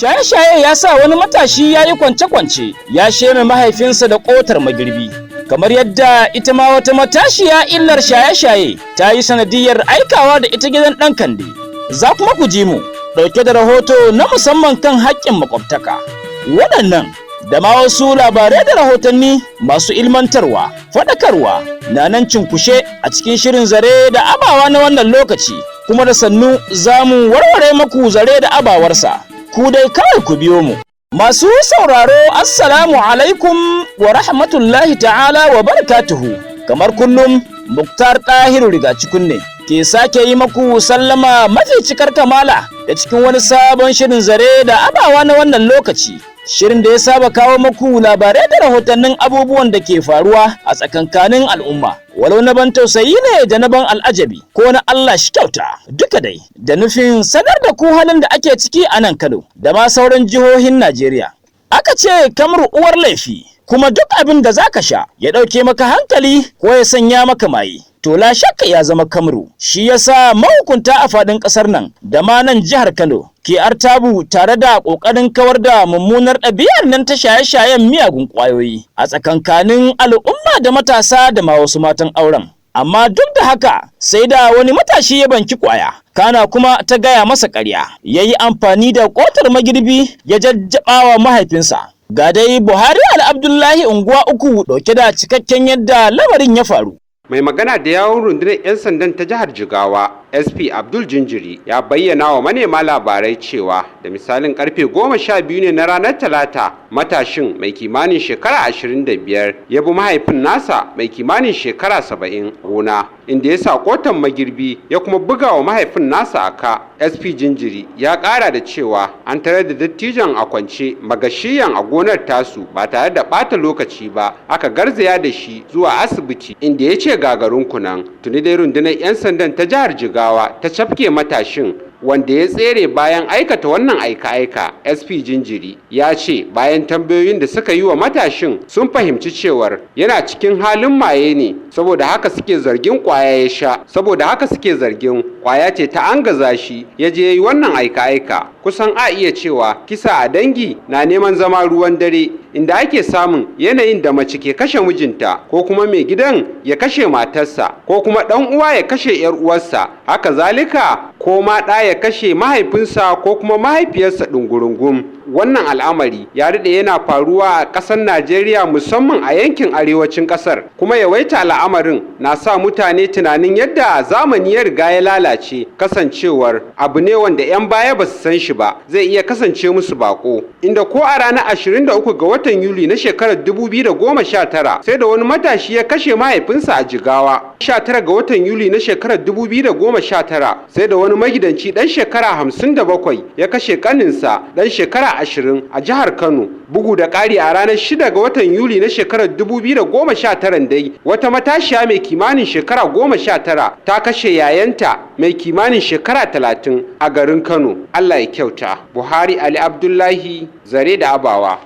Shaye-shaye ya sa wani matashi ya yi kwance-kwance ya sheme mahaifinsa da ƙotar magirbi. Kamar yadda ita ma wata matashiya illar shaye-shaye ta yi sanadiyar aikawa da ita gidan ɗan kande. Za kuma ku ji mu ɗauke da rahoto na musamman kan haƙƙin makwabtaka. Waɗannan da ma wasu labarai da rahotanni masu ilmantarwa, faɗakarwa na nan cinkushe a cikin shirin Zare da Abawa na wannan lokaci, kuma da sannu za mu warware maku zare da abawarsa. Ku dai kawai ku biyo mu. Masu sauraro, Assalamu alaikum wa rahmatullahi ta'ala wa barakatuhu. Kamar kullum, Muktar Ɗahiru Rigacikun ne ke sake yi maku sallama mafi cikar kamala da cikin wani sabon shirin Zare da Abawa na wannan lokaci. Shirin da ya saba kawo maku labarai da rahotannin abubuwan da ke faruwa a tsakankanin al'umma. Walau na ban tausayi ne da na ban al'ajabi ko na Allah shi kyauta, duka dai da nufin sanar da ku halin da ake ciki a nan Kano da ma sauran jihohin Najeriya. Aka ce kamar uwar laifi, kuma duk abin da zaka sha ya ɗauke maka hankali ko ya sanya maka maye, to la shakka ya zama kamru. Shi yasa mahukunta a faɗin ƙasar nan da ma nan jihar Kano ke artabu tare da ƙoƙarin kawar da mummunar ɗabi'ar nan ta shaye-shayen miyagun ƙwayoyi a tsakankanin al'umma da matasa da ma wasu matan auren. Amma duk da haka, sai da wani matashi ya banki ƙwaya, kana kuma ta gaya masa ƙarya, ya yi amfani da ƙotar magirbi ya jajjaɓawa mahaifinsa. Ga dai Buhari Al-Abdullahi Unguwa Uku ɗauke da cikakken yadda lamarin ya faru. Mai magana da yawun rundunar 'yan sandan ta jihar Jigawa, SP Abdul Jinjiri, ya bayyana wa manema labarai cewa da misalin karfe 12 ne na ranar Talata, matashin mai kimanin shekara 25 ya bi mahaifin nasa mai kimanin shekara 70 gona, inda ya sa kotan magirbi ya kuma buga wa mahaifin nasa a ka. SP Jinjiri ya kara da cewa an tarar da dattijon a kwance magashiyan a gonar tasu. Ba tare da bata lokaci ba aka garzaya da shi zuwa asibiti, inda ya ce gagarin kunan. Tuni dai rundunar 'yan sandan ta jihar Jigawa ta cafke matashin wanda ya tsere bayan aikata wannan aika-aika. SP Jinjiri ya ce bayan tambayoyin da suka yi wa matashin, sun fahimci cewar yana cikin halin maye ne, saboda haka suke zargin kwaya ya sha, saboda haka suke zargin kwaya ce ta angaza shi ya je yi wannan aika-aika. Kusan a iya cewa kisa a dangi na neman zama ruwan dare, inda ake samun yanayin da mace ke kashe mijinta, ko kuma mai gidan ya kashe matarsa, ko kuma ɗan uwa ya kashe 'yar uwarsa, haka zalika ko ma ɗa ya kashe mahaifinsa ko kuma mahaifiyarsa ɗungurungum. Wannan al'amari ya daɗe yana faruwa a ƙasar Najeriya, musamman a yankin arewacin ƙasar, kuma yawaita al'amarin na sa mutane tunanin yadda zamani ya riga ya lalace, kasancewar abu ne wanda 'yan baya ba su san shi ba, zai iya kasance musu bako, inda ko a ranar 23 ga watan Yuli na shekarar 2019 sai da wani matashi ya kashe mahaifinsa a Jigawa. 19 ga watan Yuli na shekarar 2019 sai da wani magidanci ɗan shekara 57 ya kashe kaninsa ɗan shekara 20 a jihar Kano. Bugu da ƙari, a ranar 6 ga watan Yuli na shekarar 2019 dai, wata matashiya mai kimanin shekara 19 ta kashe yayanta mai kimanin shekara 30 a garin Kano. Allah ya kyauta. Buhari Ali Abdullahi, Zare da Abawa.